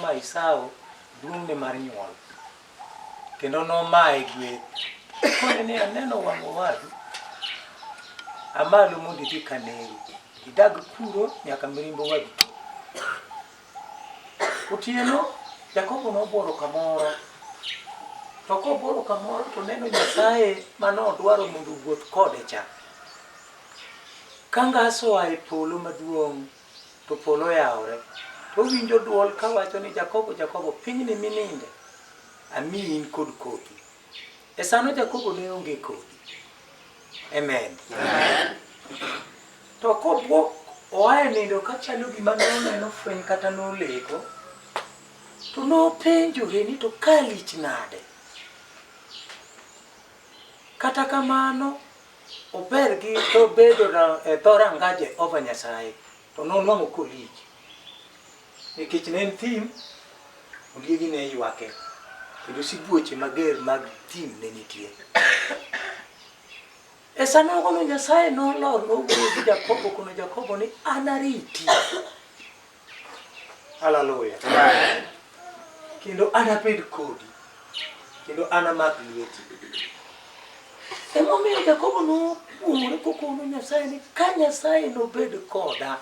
noma Esau duong'ne mar nyuol. Kendo nomaye gweth. Kone ni aneno wang' owadu. Amalo mondo idhi kaneri. Idag kuro nyaka mirimb owadu chop. Otieno Jakobo nobuoro kamoro. To kobuoro kamoro to neno Nyasaye mane odwaro mondo owuoth kode cha. Ka ngas oa e polo maduong' to polo oyawore. To owinjo dwol kawacho ni Jakobo, Jakobo, pinyni mininde, amiyi in kod kothi. E sano Jakobo ne onge kodhi. Amen. Amen. To kobwok oa e nindo kachalo gima noneno fweny kata noleko, to nopenjore ni to ka lich nade? Kata kamano, ober gi to bedo e dho ranga Jehova Nyasaye, to nonwang'o kolich. Nikech ne en thim, ondiegi ne ywake, kendo sibuoche mager mag thim ne nitie. E sanogono Nyasaye nolor nowuoyo gi Jakobo kono Jakobo ni anariti. Haleluya. Kendo anabed kodi. Kendo anamak lweti. Emomiyo Jakobo nokuong'ore kokono Nyasaye ni ka Nyasaye nobed koda,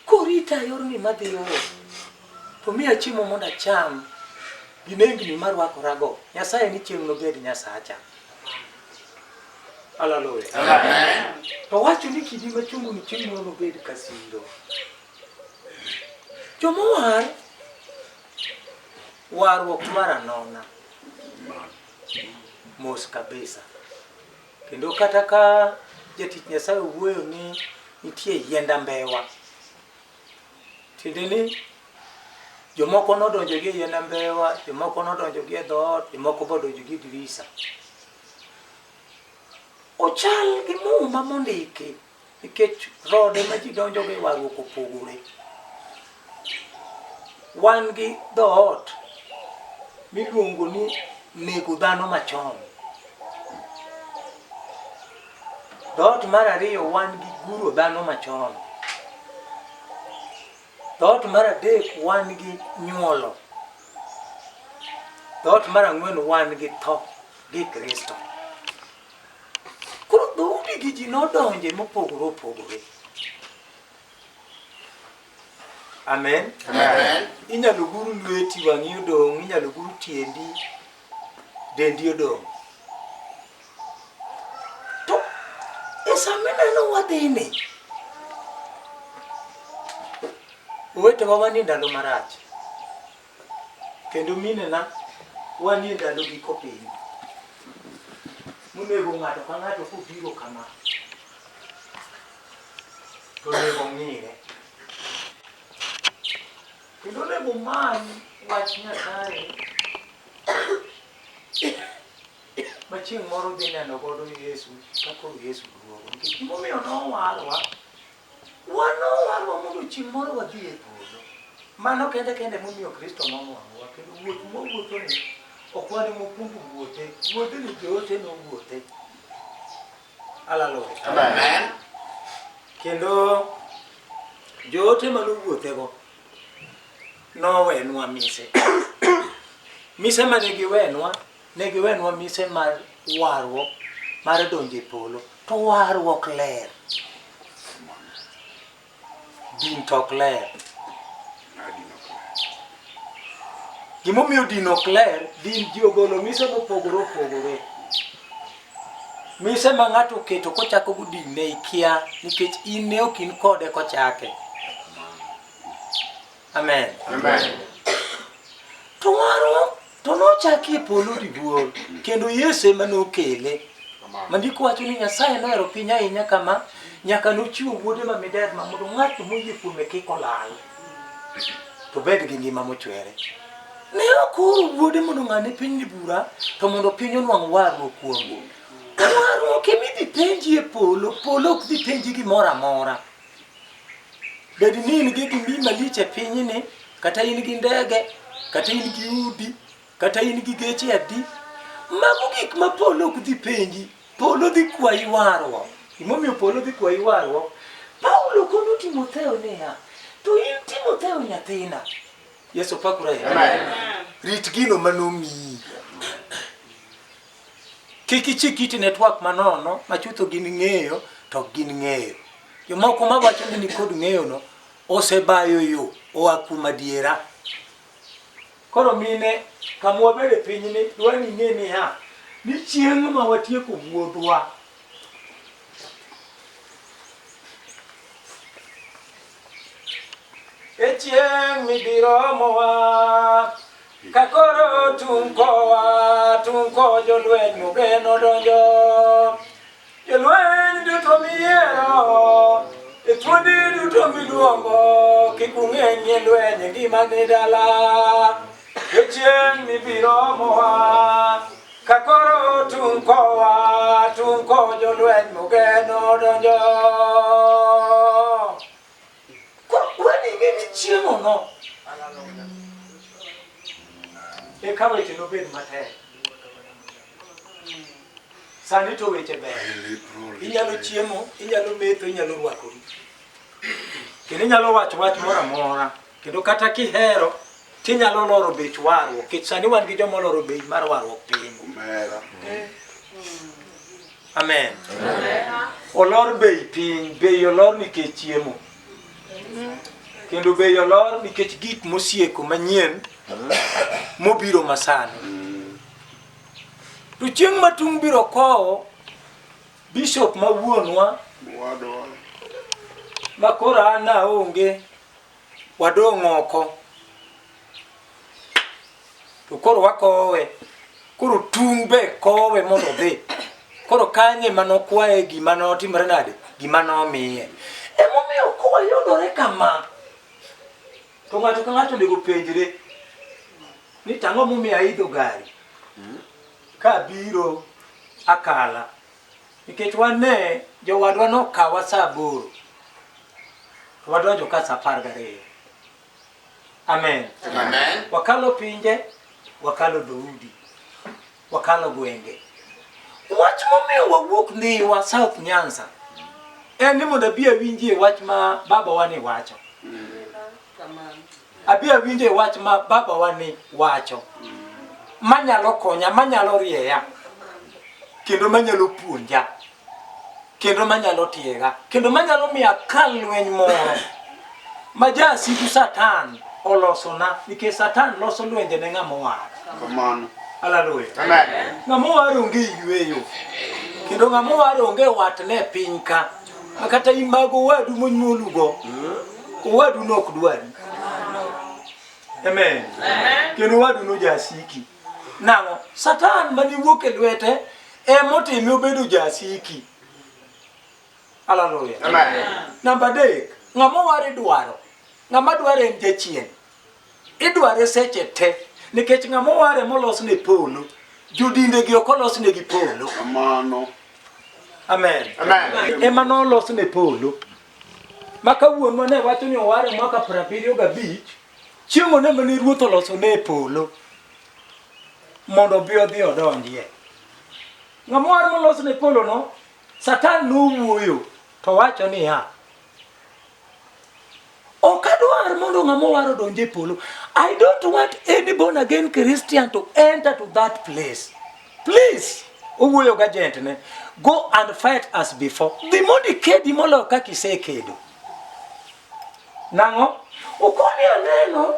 Korita e yorni madhiyo, to miya chiemo mondo acham gi nengni marwakorago. Nyasaye ni chieng' nobed Nyasacha. Haleluya. To wacho ni kidi machungo ni chieng' moro nobed ka siro. Jomowar, warruok mar anona. Mos kabisa. Kendo kata ka jatich Nyasaye owuoyo ni nitie yiend ambewa, tiende ni jomoko nodonjo gi e yiend ambewa, jomoko nodonjo gi e dhoot, jomoko bodonjo gi e dirisa. Ochal gi muma mondiki Nikech rode ma ji donjogo e warruok opogore. Wan gi dhoot miluongo ni nego dhano machon. Dhoot mar ariyo wan gi guro dhano machon. Dhoot mar adek wan gi nyuolo. Dhoot mar ang'wen wan gi tho gi Kristo. Koro dhoudi gi ji nodonje mopogore opogore. Amen. Amen. Inyalo gur lweti wang'i odong', inyalo gur tiendi, dendi odong'. To e sama ineno wadhini, owetewa wanie ndalo marach. Kendo minena, wanie ndalo giko piny. Monego ng'ato ka ng'ato kobiro kama, to onego ong'ire. Kendo onego omany wach Nyasaye ma chieng' moro dhi neno godo Yesu ka koro Yesu duogo. Nikech gimomiyo nowarwa Wan nowarwa mondo chieng' moro wadhi e polo. Mano kende kende momiyo Kristo nonwang'owa kendo wuoth mwawuothoni ok wan ema wakwongo wuothe. Wuodhni joote nowuothe. Haleluya. Amen. Kendo joote manowuothego nowenwa mise. Mise mane giwenwa, ne giwenwa mise mar warruok mar donjo e polo. To warruok ler. Din to ok ler. Gimomiyo din ok ler, din ji ogolo mise mopogore opogore. Mise ma ng'ato oketo kochako go din ne ikia nikech in ne ok in kode kochake. Amen. Amen. To warruok to nochaki e polo dibuor kendo Yesu ema nokele. Ma ndiko wacho ni Nyasaye nohero piny ahinya kama nyaka nochiwo wuode ma miderma mondo ng'ato moyie kuome kik olal to bed gi ngima mochwere. Ne ok ooro wuode mondo ong'ad ne pinyni bura to mondo piny onwang' warruok kuome. Warruok ema idhi penji e polo, polo ok dhi penji gimoro amora. Bed ni in gi gimi malich e pinyni, kata in gi ndege, kata in gi udi, kata in gi geche adi, mago gik ma polo ok dhi penji. Polo dhi kwayi warruok. Gimomiyo polo dhi kwayi warruok, Paulo kono Timotheo niya, To in Timotheo nyathina, Yesu pakore. Rit gino manomiyi. Kik ichik iti ne twak manono ma chutho gin ng'eyo to ok gin ng'eyo. Jomoko mawacho ni nikod ng'eyono osebayo yo oa kuom adiera. Koro mine, kama wabedo e pinyni, dwa ni ing'e niya, ni chieng' ma watieko wuodhwa, e chieng' mibiro mowa, ka koro tung' kowa, tung' ko jolweny mogeno donjo. Jolweny duto miyiero, e thuondi duto miluongo, kik ung'eng'ie lweny e ngimani dala. E chieng' mibiro mowa, ka koro tung' kowa, tung' ko jolweny mogeno donjo. Koro wan ing'e ni chieng'ono eka weche nobed matek. Sani to weche ber. Inyalo chiemo, inyalo metho, inyalo rwakori. Kendo inyalo wacho wach moro amora. Kendo kata kihero, tinyalo loro bech warruok. Nikech sani wan gi joma oloro bei mar warruok piny. Omera. Amen. Olor bei piny, bei olor nikech chiemo. Kendo bei olor nikech gik mosieko manyien mobiro masani. To chieng' ma tung' biro kowo, bishop ma wuonwa Wadwa. ma koro an aonge, wadong' oko. To koro wakowe. Koro tung' be kowe mondo odhi. Koro kanye ma nokwaye gima notimore nade? Gima nomiye. Emomiyo kowayudore kama, to ng'ato ka ng'ato onego penjre ni to ang'o momiyo aidho gari ka abiro akala nikech wane jowadwa nokawa saa aboro to wadonjo ka saa 12. Amen. Amen. Wakalo pinje, wakalo dhoudi, wakalo gwenge. Wach momiyo wawuok Ndhiwa South Nyanza en ni mondo abi awinjie wach ma babawa ni wacho. Abi awinjie wach ma babawa ni wacho. Manyalo konya, manyalo rieya, kendo manyalo puonja, kendo manyalo tiega, kendo manyalo miyo akal lweny moro ma jasigu Satan olosona, nikech Satan loso lwenje ne ng'ama owar. Kamano. Haleluya. Amen. Ng'ama owar onge yueyo. Kendo ng'ama owar onge watne e piny ka. Ma kata in mag owadu monyuolugo, owadu no ok dwari. Amen. Kendo owadu no jasiki. Nang'o? Satan mane wuok e lwete emotime obedo jasiki. Haleluya. Amen. Namba 3, ng'ama owar idwaro. Ng'ama dwaro en jachien. Idware seche te nikech ng'ama owar ema olosne polo. Jodinde gi ok olosnegi polo. Kamano. Amen. Amen. Ema nolosne polo. Ma ka wuonwa ne wacho ni oware mwaka 75, chieng'o ne mane ruoth olosone e polo mondo obi odhi odonjie. Ng'ama owar molosne polo no, Satan nowuoyo to wacho niya, Ok adwar mondo ng'ama owar odonj e polo. I don't want any born again Christian to enter to that place. Please, owuoyo ga gent ne. Go and fight as before. Dhi mondo ikedi moloyo kaka isekedo. Nang'o? Okoni aneno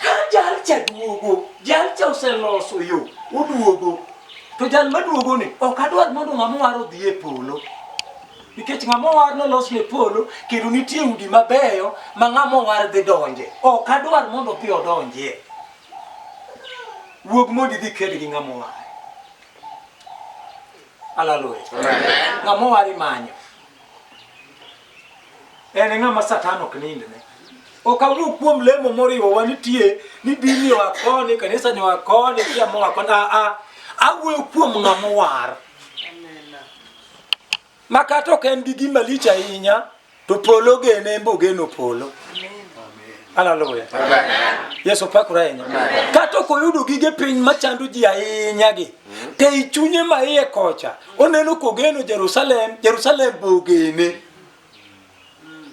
ka jal cha duogo, jal cha oseloso yo, oduogo. To jal maduogo ni ok adwar mondo ng'ama owar odhi e polo. Nikech ng'ama owar nolos ne polo kendo nitie udi mabeyo ma ng'ama owar dhi donje. Ok adwar mondo odhi odonjie. Wuog mondo idhi ked gi ng'ama owar. Haleluya. Ng'ama owar imanyo. En e ng'ama Satan ok nindne. Ok awuo kuom lemo moriwo wa nitie ni dini oa koni, kanisa ni oa koni, kia moa koni. Ah, ah. Awuoyo kuom ng'ama owar. Ma kata ok en gi gima lich ahinya, to polo ogene en be ogeno polo. Haleluya. Yesu pakore ahinya. Kata ok oyudo gige piny machando ji ahinya gi, to ei chunye ma iye kocha, oneno kogeno Jerusalem, Jerusalem be ogene.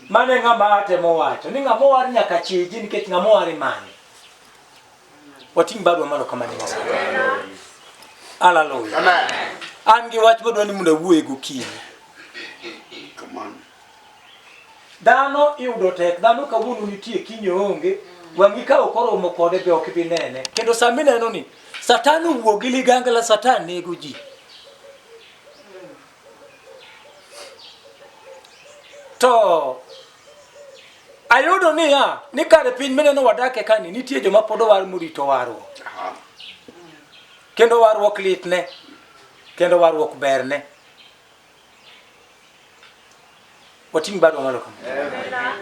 Mano e ng'ama atemo wacho ni ng'ama owar nyaka chiji nikech ng'ama owar imanye. Wating' badwa malo kama ne Nyasaye. Hallelujah. Amen. An gi wach madwa ni mondo awuoye gokinyi. Kamano. Dhano iyudo tek, dhano kawuono nitie kiny oonge, wang'i ka ok oromo kode be ok ibi nene. Kendo sama ineno ni Satan owuok gi ligangla, Satan nego ji. To ayudo niya, ni kare piny mineno wadake kani nitie joma pod owar morito warruok. Aha. Kendo warruok litne, kendo warruok berne. Wating' badwa malo kama.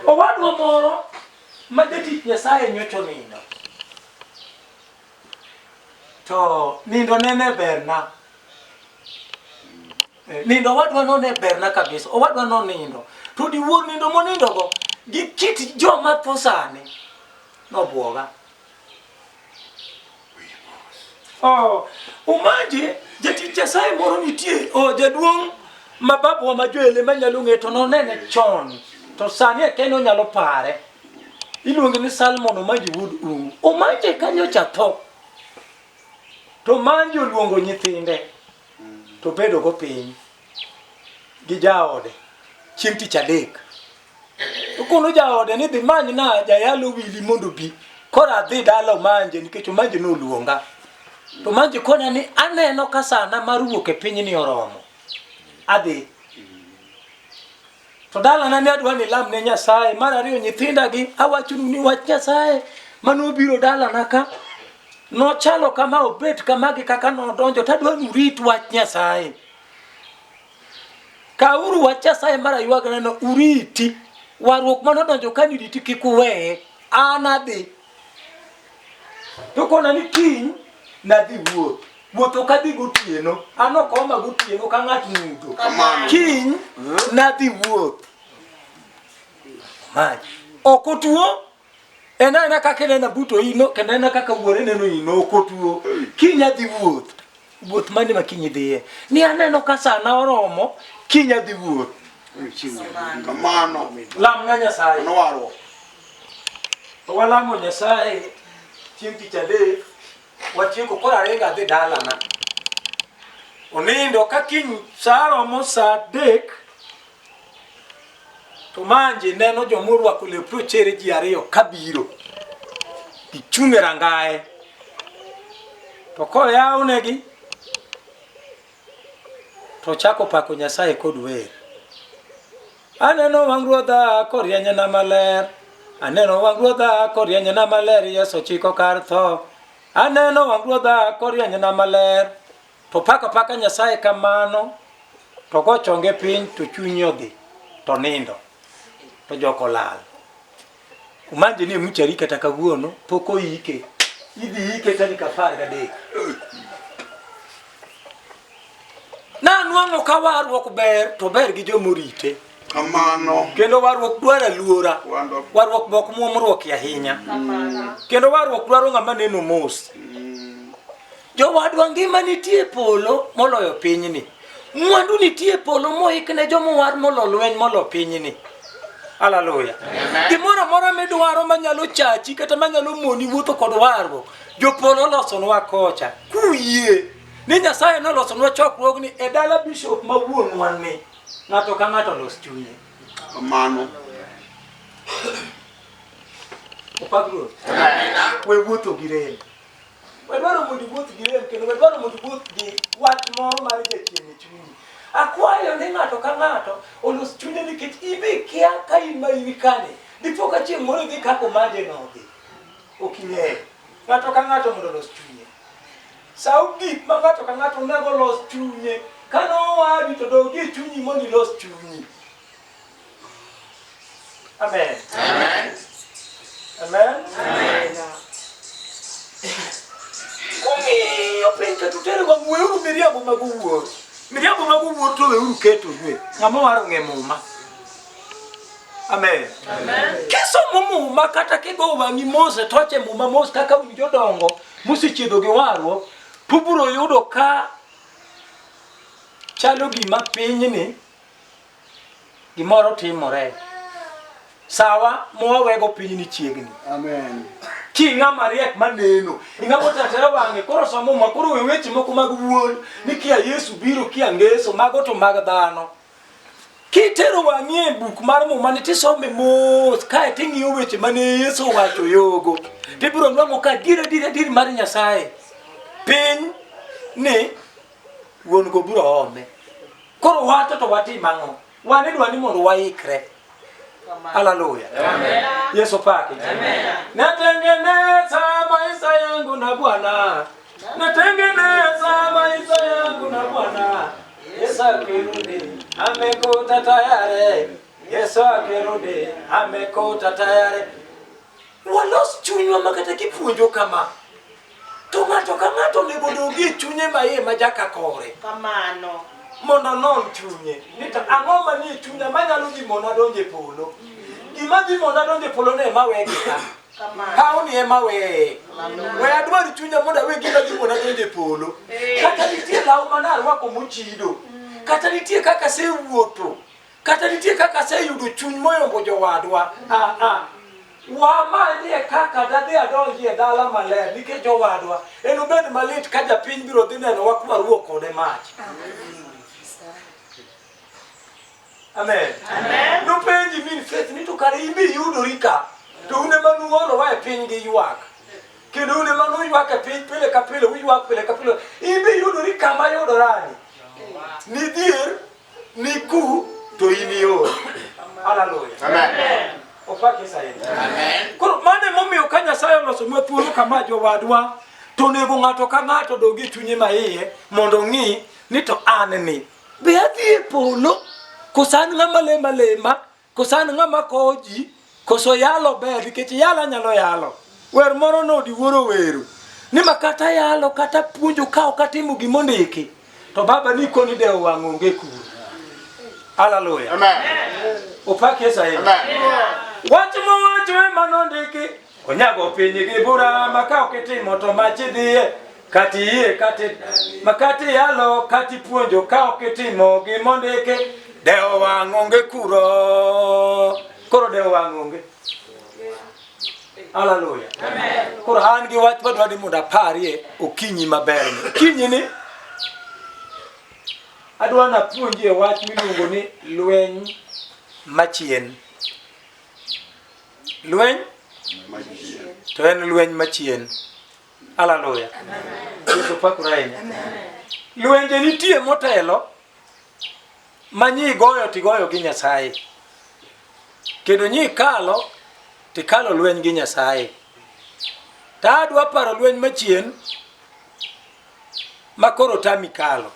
Owadwa moro ma jatich Nyasaye nyocha onindo. To nindo nene berna. Eh, Nindo owadwa no ne berna kabisa. Owadwa no nindo. To diwuor nindo monindogo gi kit joma tho sani nobwoga. Oh, umaje jatich Nyasaye moro nitie, oh, jaduong' ma babwa ma Joel ema nyalo ng'e to nonene chon to sani eke nonyalo pare. Iluonge ni Salmon Omanji wuod Ungu. Omanje kanyocha tho. To Manji oluongo nyithinde to bedo go piny gi jaode chieng' tich adek. Okono jaode ni dhi manyna jayalo wili mondo obi. Koro adhi dala Omanje nikech Omanje noluonga. To Omanje kona ni aneno ka sana mar wuok e pinyni oromo. Adhi. To dalana ne adwa ni lam ne Nyasaye. Mar ariyo nyithindagi awachonu ni wach Nyasaye manobiro dalana ka nochalo kama obet kama gi kaka nodonjo to adwa ni urit wach Nyasaye. Kawuru wach Nyasaye mar aywagnano uriti. Warruok mane odonjo ka ni riti kik uweye. An adhi. To kona ni kiny nadhi wuoth. Wuoth ok adhi gotieno. An ok oma gotieno ka ng'at mudho. Kiny nadhi wuoth. Maj. Ok otuo. En aena kaka inena but oino kendo en kaka wuore neno ino ok otuo. Kiny adhi wuoth. Wuoth mane ma kiny idhiye? Ni aneno ka sana oromo, kiny adhi wuoth. Kamano. Lamna Nyasaye. Mano warruok. To walamo Nyasaye chieng' tich adek, watieko koro aringo adhi dalana. Onindo ka kiny sa romo sa adek, to manje neno joma orwako lep rochere ji ariyo kabiro. Gichung' e rangaye. To koyawnegi, to chako pako Nyasaye kod wer. Aneno wang' Ruodha korienyna maler. Aneno wang' Ruodha korienyna maler, Yesu chiko kar tho. Aneno wang' Ruodha korienyna maler. To pako paka Nyasaye kamano, to go chonge piny to chunye odhi, to nindo, to jok olal. Umanje ni muchari kata kawuono pok oike. Idhi ike tarik 13. Nanwang'o ka warruok ber to ber gi joma orite. Kamano. Kendo warruok dwaro aluora. Wonderful. Warruok be ok muomruokie ahinya. Kendo warruok dwaro ng'ama neno mos. Jowadwa ngima nitie e polo moloyo pinyni. Mwandu nitie e polo moik ne joma owar molo lweny molo pinyni. Haleluya. Gimoro amora midwaro manyalo chachi kata manyalo moni wuotho kod warruok, jopolo olosonwa kocha. Kuyie ni Nyasaye nolosonwa chokruogni e dala bishop ma wuonwa ni. Ng'ato ka ng'ato olos chunye. Kamano. Opak Ruoth. We wuotho gi rem. We dwaro mondo iwuoth gi rem kendo we dwaro mondo iwuoth gi wach moro mar jachien e chunyi. Akwayo ni ng'ato ka ng'ato olos chunye nikech ibe kia ka in ma in kani. Dipo ka chieng' moro idhi kaka Omanje nodhi. Ok ing'eyo. Ng'ato ka ng'ato mondo olos chunye. Sa ogik ma ng'ato ka ng'ato onego olos chunye. Ka nowadi to dogi e chunyi mondo ilos chunyi. Amen. Amen. Amen. Kung'iyo piny kata utere wang' weuru miriambo mag owuor. Miriambo mag owuor to weuru keto ywe. Ng'ama owaro ng'e muma. Amen. Amen. Kisomo muma kata kigo wang'i mos e toche muma mos kaka un jodongo mosechiedho gi warruok, to ubiro yudo ka chalo gima pinyni gimoro timore. Sawa mwawego piny ni chiegni. Amen. Ki ng'ama riek maneno, ing'ama otatera wang'e, koro somo muma, koro we weche moko mag wuond ni kia Yesu biro, kia ngeso, mago to mag dhano. Kitero wang'i e buk mar muma ni tisome mos, kae ting'iyo weche mane Yesu owacho yogo, tibiro nwang'o ka adier adier adier mar Nyasaye. Piny ni wuon go biro ome. Koro wato to watim ang'o? Wan idwa ni mondo waikre. Haleluya. Yesu paki. Natengeneza maisha yangu na Bwana. Natengeneza maisha yangu na Bwana. Yesu akirudi amekuta tayari. Yesu akirudi amekuta tayari. Walos chunywa ma kata kipuonjo kama to ng'ato ka ng'ato onego odogi e chunye ma iye ma jaka kore Kamano. mondo onon chunye ni to ang'o manie chunya manyalo dhi mona donjo e polo gima dhi mona donjo e polo no ema wegi ka Kamano. pawni ema weye we adwar chunya mondo awe gima dhi mona donjo e polo kata nitie law mane arwako mochido kata nitie kaka asewuotho kata nitie kaka aseyudo chuny moyombo jowadwa ah, ah. Wamanyie kaka dadhi adonji e dala maler nikech jowadwa enobed malit ka japiny biro dhi nenowa kwaruo kode mach. Amen. Amen. Nopenji min Faith ni to kare in be iyudori ka to un ema nuolowa e piny gi ywak kendo un ema nuywak e piny pile ka pile uywak pile ka pile in be iyudori kama yudorani ni dhier ni ku to in ior. Haleluya. Amen. Opak Yesu ahinya. Koro mano emomiyo ka Nyasaye olosonwa thuolo kama jowadwa, to onego ng'ato ka ng'ato odog e chunye ma iye mondo ong'i ni to an ni be adhi e polo koso an ng'ama lema lema koso an ng'ama kowo ji koso yalo ber nikech yalo anyalo yalo wer moro nodiwuoro wero ni ma kata yalo kata puonjo ka ok atimo gima ondiki to baba ni koni dewo wang' onge kuro haleluya Amen. opak Yesu ahinya Amen. wach mowacho ema nondiki onyago piny gi bura ma ka ok itimo to mach idhiye kati yie kati ma kati yalo kati puonjo ka ok itimo gimondiki dewo wang' onge kuro koro dewo wang' onge haleluya koro an gi wach madwa ni mondo aparie okinyi maber ni okinyi ni adwa napuonjie wach miluongo ni lweny machien lweny Machien. to en lweny machien haleluya Yesu pakore ahinya lwenje nitie motelo ma nyi goyo tigoyo gi Nyasaye kendo nyi kalo tikalo lweny gi Nyasaye to adwa paro lweny machien ma koro tami kalo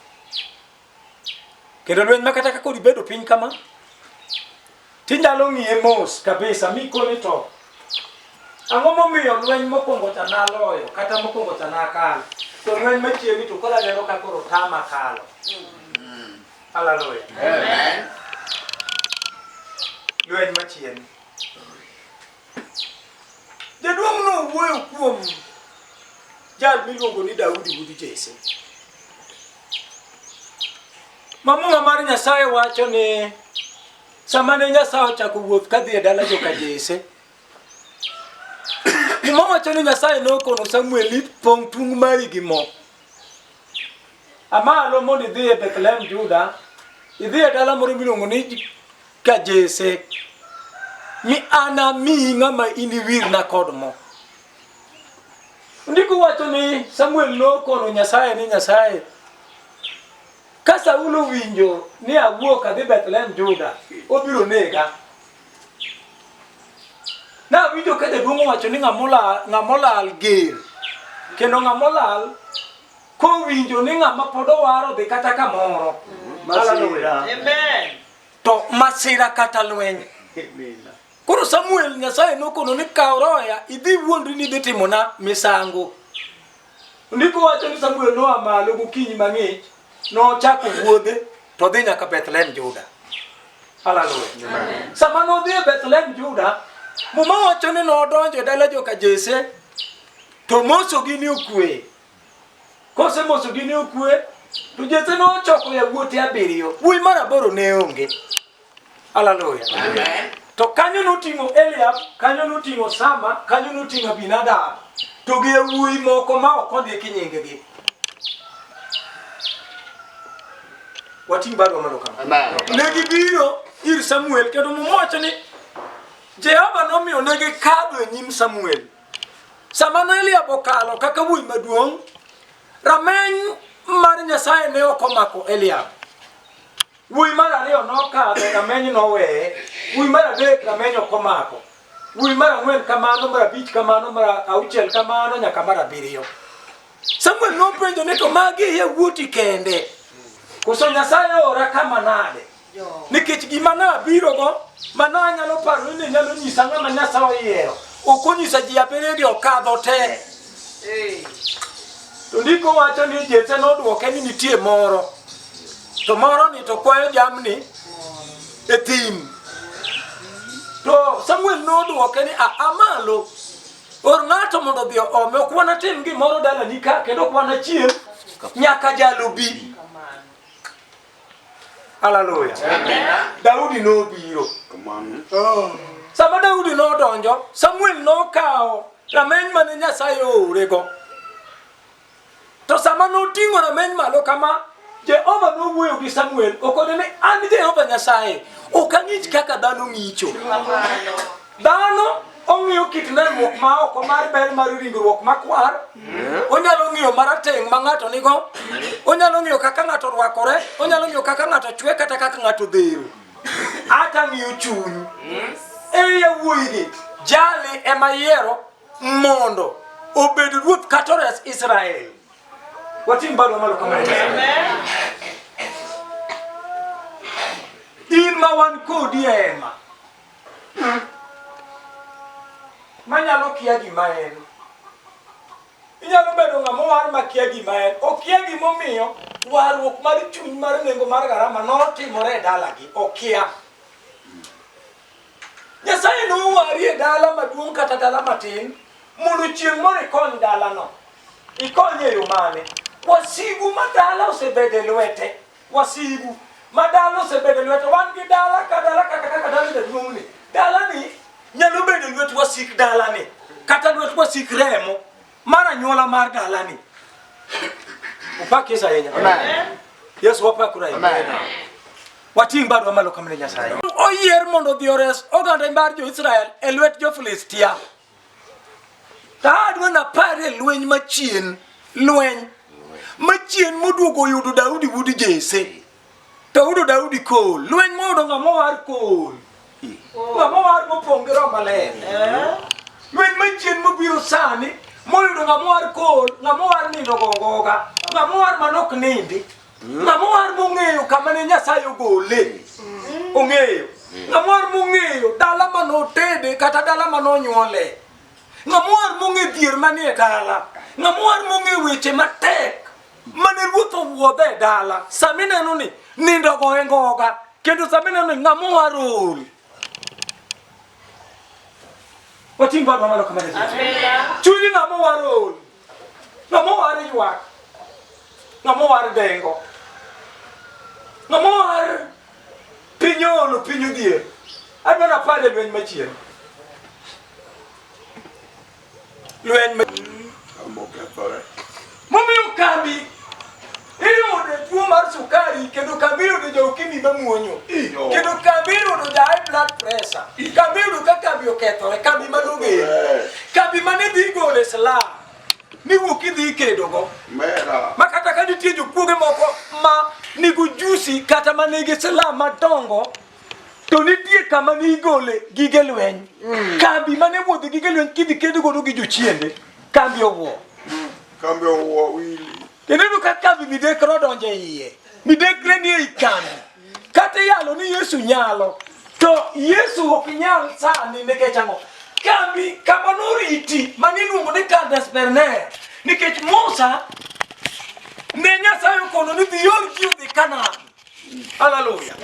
kendo lweny ma kata ka koro ibedo piny kama tinyalo ng'iye mos kabisa mikoni to ang'o momiyo lweny mokwongo cha naloyo kata mokwongo cha nakalo to lweny machiegni to koro aneno ka koro tama kalo haleluya Amen. lweny machien jaduong' nowuoyo kuom jal miluongo ni Daudi wuod Jesse ma muma mar Nyasaye wacho ni sama ne Nyasaye ochako wuoth kadhi e dala joka Jesse Muma wacho ni Nyasaye nokono Samuel ni pong' tung' mari gi mo amalo mondo idhi e Bethlehem Juda idhi e dala moro miluongo ni ka Jesse mi anamiyi ng'ama iniwirna kod mo Ndiko wacho ni Samuel nokono Nyasaye ni Nyasaye ka Saulo winjo ni awuok adhi Bethlehem Juda obiro nega. Nawinjo ka jaduong' owacho ni ng'ama olal ger kendo ng'ama olal kowinjo ni ng'ama pod owaro dhi kata kamoro Masira. Amen. to masira kata lweny. Amen. Koro Samuel Nyasaye nokono ni kaw roya idhi wuondri ni idhi timona misango. Ndiko wacho ni Samuel noa malo gokinyi mang'ich, nochako wuodhe to dhi nyaka Bethlehem Juda. Haleluya. Sama nodhi e Bethlehem Juda, Muma wacho ni nodonjo e dala joka Jesse to mosogi ni okwe. Kosemosogi ni okwe, to Jesse nochoko yawuote abiriyo. Wuoyi mar aboro ne onge. Haleluya. Amen. To kanyo noting'o Eliab, kanyo noting'o Sama, kanyo noting'o Abinadab, to gi yawuoyi moko ma ok ondiki nyinggi. Wating' barua malo kama. Ne gibiro ir Samuel kendo Muma wacho ni Jehova nomiyo ne gikadho e nyim Samuel. Sama ne Eliab okalo kaka wuoyi maduong', rameny mar Nyasaye ne ok omako Eliab. Wuoyi mar ariyo nokadho, rameny noweye. Wuoyi mar adek rameny ok omako. Wuoyi mar ang'wen kamano, mar abich kamano, mar auchiel kamano, nyaka mar abiriyo. Samuel nopenjo ni to magi e yawuoti kende? Koso Nyasaye oora kama nade? Nikech gima nabirogo ma nanyalo paro ni nyalo nyisa ng'ama Nyasaye oyiero, ok onyisa ji abiriyo gi okadho te. To ndiko wacho ni Jesse nodwoke ni nitie moro. To moro ni to kwayo jamni e thim. To Samuel nodwoke ni a amalo or ng'ato mondo odhi oome ok wanatim gimoro dalani ka kendo ok wanachiem nyaka jalo bi. Haleluya. Daudi nobiro. Sama Daudi nodonjo, Samuel nokawo rameny mane Nyasaye oorego. To sama noting'o rameny malo kama, Jehova nowuoyo gi Samuel okone ni an Jehova Nyasaye, ok ang'ich kaka dhano ng'icho. Dhano ong'iyo kit nenruok ma oko mar ber mar ringruok makwar, onyalo ng'iyo marateng' ma ng'ato nigo, onyalo ng'iyo kaka ng'ato orwakore, onyalo ng'iyo kaka ng'ato chwe kata kaka ng'ato dhero. Ata ng'iyo chuny. E yawuoyigi, jali ema yiero mondo obed ruoth kata ores Israel. Wating' badwa malo kama. In ma wan kodi e hema. Manyalo kia gima en. Inyalo bedo ng'ama owar ma kia gima en. Okia gimomiyo warruok mar chuny mar nengo mar garama notimore e dalagi. Okia. Nyasaye nowari e dala maduong' kata dala matin mondo chieng' moro ikony dalano. Ikony e yo mane? Wasigu ma dala osebedo e lwete. Wasigu ma dala osebedo e lwete. Wan gi dala ka dala kata kaka dala jaduong'ni. Dalani nyalo bedo e lwet wasik dalani kata lwet wasik remo mar anyuola mar dalani. Upak Yesu ahinya. Amen. Yesu wapakuru ahinya. Amen. Wating' badwa malo kamne Nyasaye. Oyier mondo odhi ores oganda mar jo-Israel e lwet jo-Filistia. To adwa napar e lweny machien, lweny machien moduogo oyudo Daudi wuod Jesse. To oyudo Daudi kool, lweny moyudo ng'ama owar kool. Ng'ama owar mopong' gi Roho Maler. Lweny machien mobiro sani moyudo ng'ama owar kool, ng'ama owar nindo gogoga, ng'ama owar manok nindi. Ng'ama owar mong'eyo kama ne Nyasaye ogole. Ong'eyo. Ng'ama owar mong'eyo dala mane otede kata dala mane onyuole. Ng'ama owar mong'e dhier manie dala. Ng'ama owar mong'e weche matek mane ruoth owuodhe e dala. Sama ineno ni nindo goye ngoga kendo sama ineno ni ng'ama owar ool. Wating' badwa malo kamano. Chuny ng'ama owar ool. Ng'ama owar ywak. Ng'ama owar dengo. Ng'ama owar piny oolo piny odhier. Adwaro apar e lweny machien. Lweny ma Mokethore. Momiyo kambi iyudo tuo mar sukari kendo kambi iyudo ja ukimwi mamuonyo kendo kambi iyudo ja high blood pressure kambi iyudo ka kambi okethore kambi manoger kambi mane dhi gole silaha miwuok idhi ikedogo Mera. ma kata ka nitie jokuoge moko ma nigi ujusi kata ma nigi silaha madongo to nitie kama ne igole gige lweny kambi mane wuodhe gige lweny kidhi ked godo gi jochiende kambi owuo Kambi owuo wili. Kendo iyudo ka kambi midekre odonjo e iye. Midekre ni ei kambi. Kata iyalo ni Yesu nyalo, to Yesu ok nyal sani nikech ang'o? Kambi kama noriti mane iluongo ni Kadesh Barnea nikech Musa ne Nyasaye okono ni dhi or ji odhi Kanaan. Haleluya.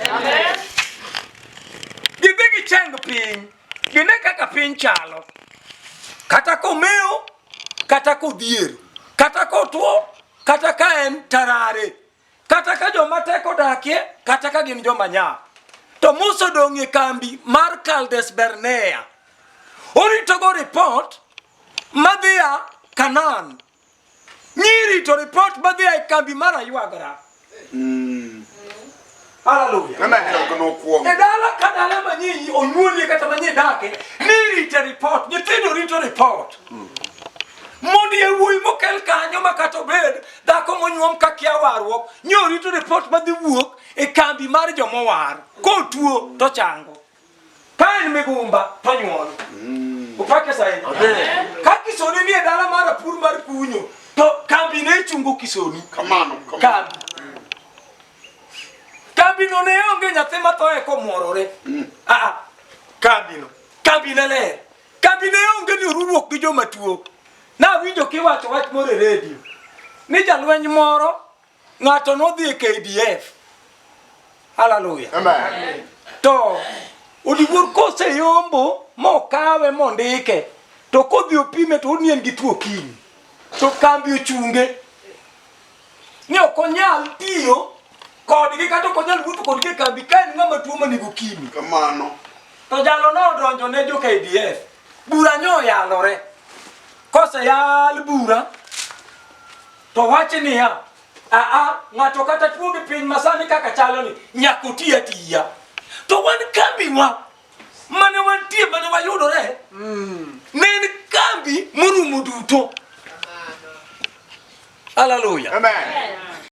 Gidhi gicheng piny, gine kaka piny chalo. Kata komewo, kata kodhier, kata kotwo, kata ka en tarare, kata ka joma tek odakie, kata ka gin joma nyap. To Musa odong' e kambi mar Kaldes Barnea. Oritogo report madhi a Kanaan. Nyiri to report madhi a e kambi mar Aywagra. Hallelujah. Chak nokwongo. E dala ka dala ma nyinyi onyuolie kata ma nyi dake, nirite report, nyithindo rito report. Mondo yawuoyi mokel kanyo ma kata obed dhako monyuom ka kia warruok, nyo rito report madhi wuok e kambi mar jomowar. Kotuo to chango. Ka en migumba to nyuol. Upake saidi. Ka Kisoni nie dala mar apur mar kunyo, to kambi ne chungo Kisoni. Kamano. Kamano. Kambi. Kambino ne onge nyathi mathoe komworore. Ah, ah. Kambino. Kambi ne ler. Kambi ne onge ni oruruok gi joma tuo. Nawinjo kiwacho wach moro e redio. Ni jalweny moro ng'ato nodhi e KDF. Hallelujah. Amen. To odiwuor koseyombo mokawe mondike to kodhi opime to ni en gi tuo kiny. To kambi ochunge. Ni ok onyal tiyo kodgi kata ok onyal wuotho kodgi e kambi ka en ng'ama tuo manigo kimi. Kamano. To jalo nodonjo ne jo KDF. Bura nyo oyalore. Koseyal bura to wach niya, aa ng'ato kata tuo gi piny masani kaka chalo ni nyaka oti atiya. To wan kambiwa mane wantie mane wayudore ne en kambi morumo duto. Hallelujah. Amen.